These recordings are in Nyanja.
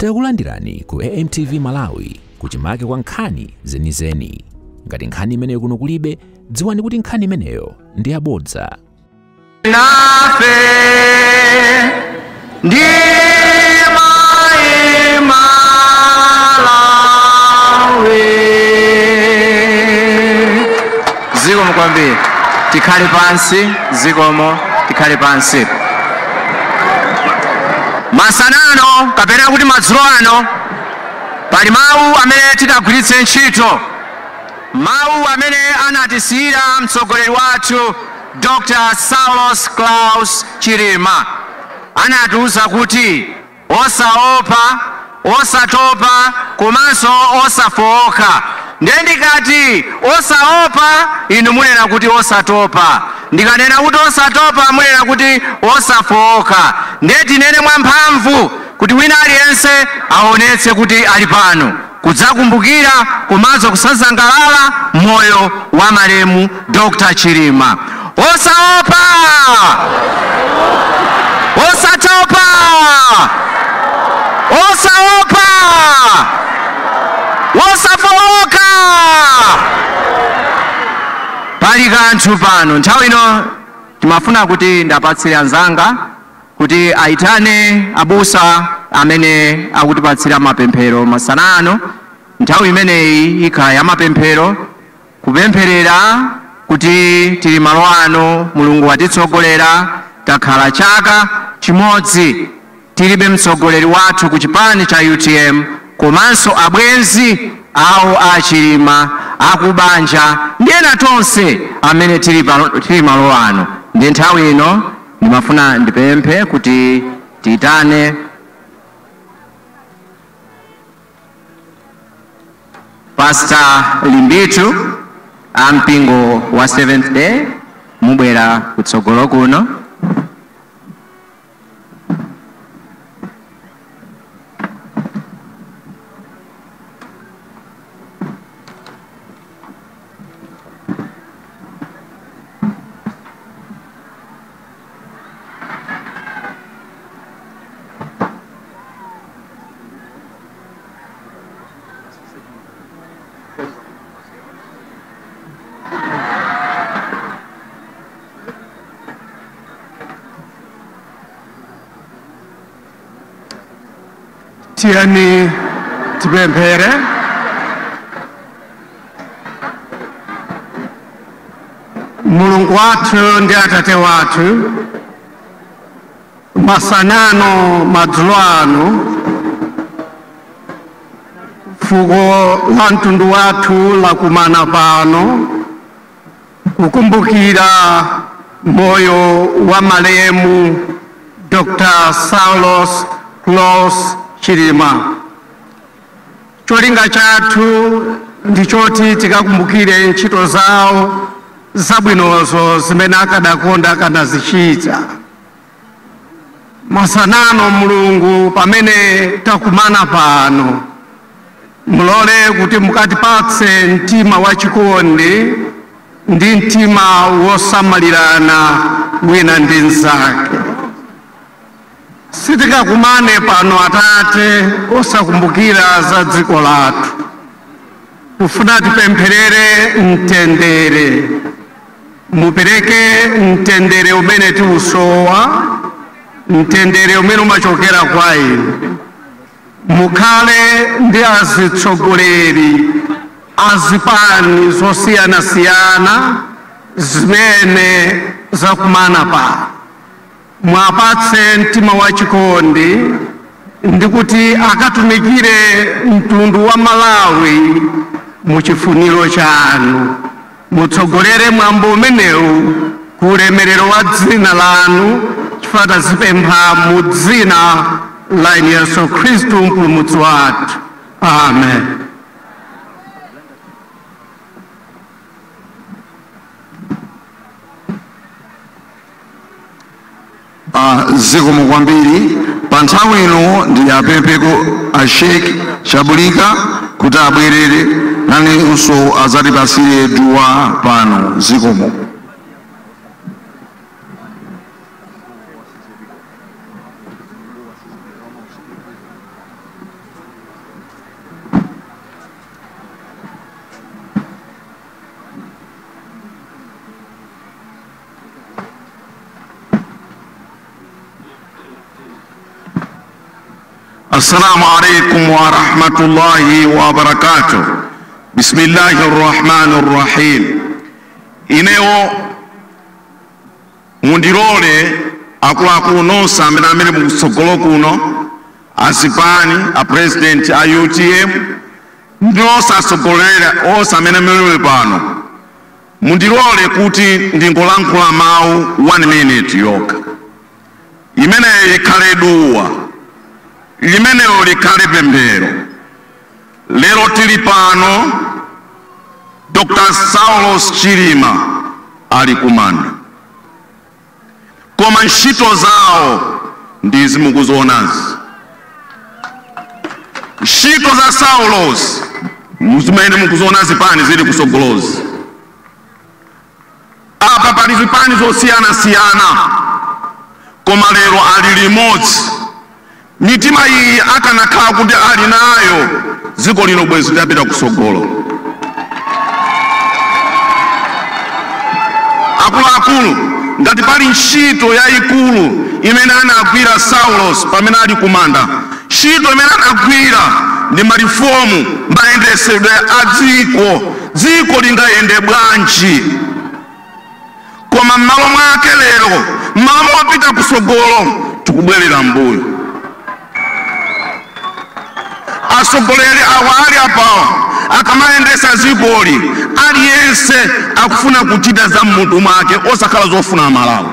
Takulandirani ku AMTV Malawi kuchimake kwa nkhani zenizeni. Ngati nkhani imeneyo kuno kulibe, dziwani kuti nkhani imeneyo ndi yabodza. Nafe ndi mai Malawi. Zikomo kwambiri, tikhale pansi. Zikomo, tikhale pansi. Masanano kapena kuti madzulo ano pali mawu amene tidagwiritse ntchito, mawu amene anatisiyira mtsogoleri wathu Dr. Saulos Klaus Chilima. Anatiuza kuti osaopa, osatopa komanso osafowoka. Ndiye ndikati osaopa, inu munena kuti osatopa. Ndikanena kuti osatopa, munena kuti osafowoka. Ndiye tinene mwamphamvu kuti wina aliyense aonetse kuti ali pano kudzakumbukira komanso kusasangalala moyo wa malemu Dr. Chilima. Osaopa, osatopa, osaopa, osafowoka. Pali kanthu pano. Nthawi ino timafuna kuti ndapatsire anzanga kuti aitane abusa amene akutipatsira mapemphero masanano. Nthawi imeneyi ikhala ya mapemphero, kupempherera kuti tili malo ano, Mulungu watitsogolera. Takhala chaka chimodzi tilibe mtsogoleri wathu ku chipani cha UTM, komanso abwenzi awo achilima akubanja ndi ena tonse amene tili malo ano. Ndi nthawi ino ndimafuna ndipemphe kuti tiyitane Pastor Limbitu ampingo wa Seventh Day, mubwera kutsogolo kuno. Tiyeni tipemphere. Mulungu wathu ndi Atate wathu, masanano madzulo ano fuko la mtundu wathu lakumana pano kukumbukira moyo wa malemu Dr. Saulos Klaus Chilima. Cholinga chathu ndichoti tikakumbukire ntchito zawo zabwinozo zimene akadakonda akanazichita. Masanano Mulungu, pamene takumana pano, mulole kuti mukatipatse mtima wachikondi ndi mtima wosamalirana wina ndi mnzake. Sitikakumane pano Atate osakumbukira za dziko lathu. Kufuna tipempherere mtendere, mupereke mtendere umene tiusowa, mtendere umene umachokera kwa inu. Mukhale ndi azitsogoleri azipani zosiyanasiyana zimene zakumana pano, mwapatse mtima wachikondi ndi kuti akatumikire mtundu wa Malawi muchifuniro chanu. Mutsogolere mwambo umenewu ku ulemerero wa dzina lanu, chifukwa tazipempha mu dzina la Yesu Khristu mpulumutsi wathu. Amen. Zikomo kwambiri. Pa nthawi ino ndiyapempheko a Sheikh Chabulika kuti abwerere nanenso azatipasire dua pano. Zikomo. Assalamu alaikum wa rahmatullahi wa barakatuh. Bismillahir Rahmanir Rahim. Inewo mundilole akuluakulu nonse amene amene mukutsogolo kuno, azipani, a president a UTM, ndonse atsogolera onse amene muli pano, mundilole kuti ndingolankhula mawu 1 minute yokha. Imeneyo ikhale duwa, limenelo likhale pemphero. Lero tili pano, Dr. Saulos Chilima ali kumanda, koma ntchito zawo ndizi mukuzionazi. Ntchito za Saulos zimene mukuziona zipani zili kusogolozi. Apa pali zipani zosiyanasiyana, koma lero ali limodzi. Mitima iyi akanakhala kuti ali nayo, dziko lino bwezi lidapita kusogolo. Akuluakulu, ngati pali ntchito yayikulu imene anagwira Saulos pamene ali kumanda, ntchito imene anagwira ndi malifomu, mayendesedwe a dziko. Dziko lingayende bwanji? Koma m'malo mwake lero, m'malo mopita kusogolo, tikubwerera mbuyo. Atsogoleri awa ali apawa akamayendesa dzikoli, aliyense akufuna kuchita za mmutu mwake, osakhala zofuna Malawi.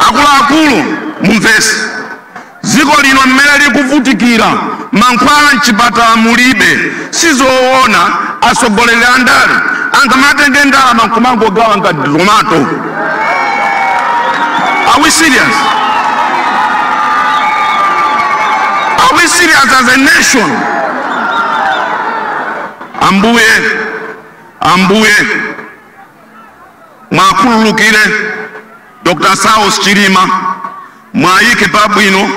Akuluakulu, mumvese, dziko lino mmene likuvutikira, mankhwala mchipatala mulibe. Sizoona atsogoleri a ndale angamatenge ndalama nkumangogawa ngati tomato. Are we serious? Are we serious as a nation? Ambuye, Ambuye, mwakhululukire Dr. Saulos Chilima, mwayike pabwino,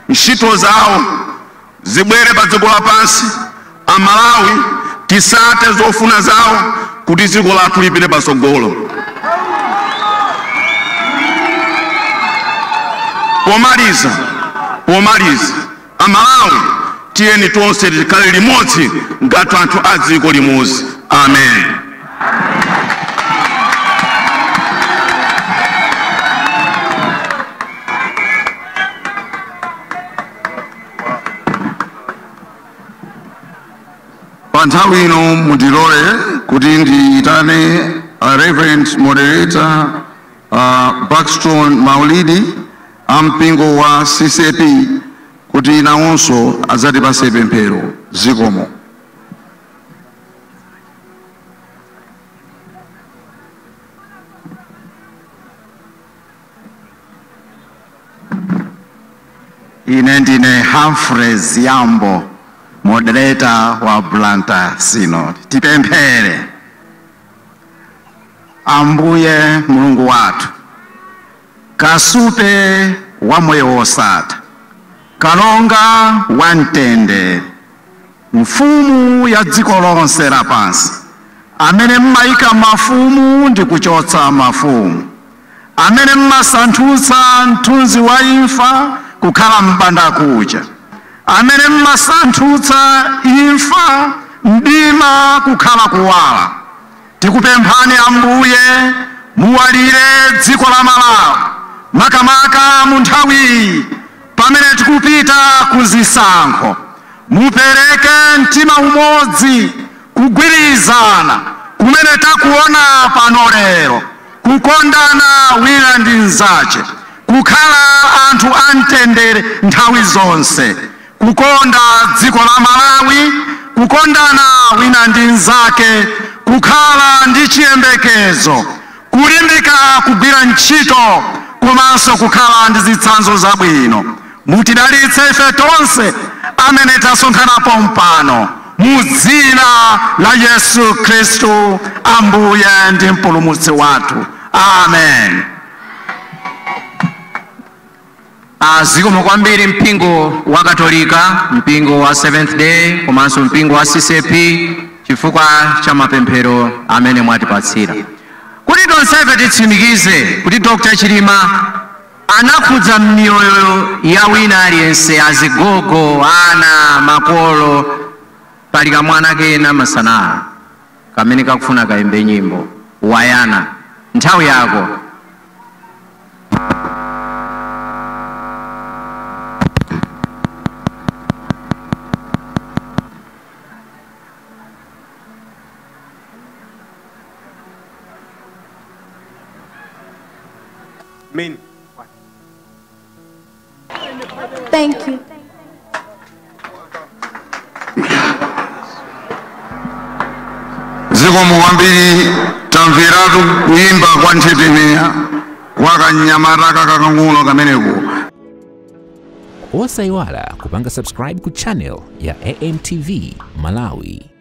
ntchito zawo zibwere pa dziko lapansi. Amalawi tisate zofuna zawo kuti dziko lathu lipite patsogolo. Pomaliza, pomaliza, Amalawi tiyeni tonse tikhale limodzi ngati anthu a dziko limodzi. Amen. Pa nthawi ino mundilole kuti ndiyitane a Reverend Moderator Buxton Maulidi a mpingo wa CCAP kuti nawonso adzatipatse pemphero. Zikomo. Ine ndine Humphreys Yambo, moderator wa Blantyre Synod. Tipemphere. Ambuye Mulungu wathu, kasupe wa moyo wosatha, kalonga wa mtendere, mfumu ya dziko lonse lapansi, amene mmayika mafumu ndi kuchotsa mafumu, amene mmasanthutsa mthunzi wa imfa kukhala m'bandakucha, amene mmasanthutsa imfa mdima kukhala kuwala, tikupemphani Ambuye muwalire dziko la Malawi, makamaka mu nthawi pamene tikupita kuzisankho. Mupereke mtima umodzi, kugwirizana kumene takuona pano lero, kukondana wina ndi mnzache, kukhala anthu amtendere nthawi zonse, kukonda dziko la Malawi, kukondana wina ndi mnzake, kukhala ndi chiyembekezo, kulimbika kugwira ntchito komanso kukhala ndi zitsanzo zabwino. Mutidalitse ife tonse amene tasonkhanapo mpano, mu dzina la Yesu Khristu Ambuye ndi Mpulumutsi wathu. Amen. Zikomo kwambiri mpingo wa Katolika, mpingo wa Seventh Day komanso mpingo wa CCAP chifukwa cha mapemphero amene mwatipatsira. Kuti tonsefe titsimikize kuti Dr. Chilima Anakhudza miyoyo ya wina aliyense, azigogo, ana, makolo. Pali kamwana kena masana kamene kakufuna kayimbe nyimbo. Wayana, nthawi yako. Min. Thank you. Zikomo kwambiri. Tamveratu kuyimba kwa nthetemya kwa kanyamata kakang'ono kameneko. Osayiwala kupanga subscribe ku channel ya AMTV Malawi.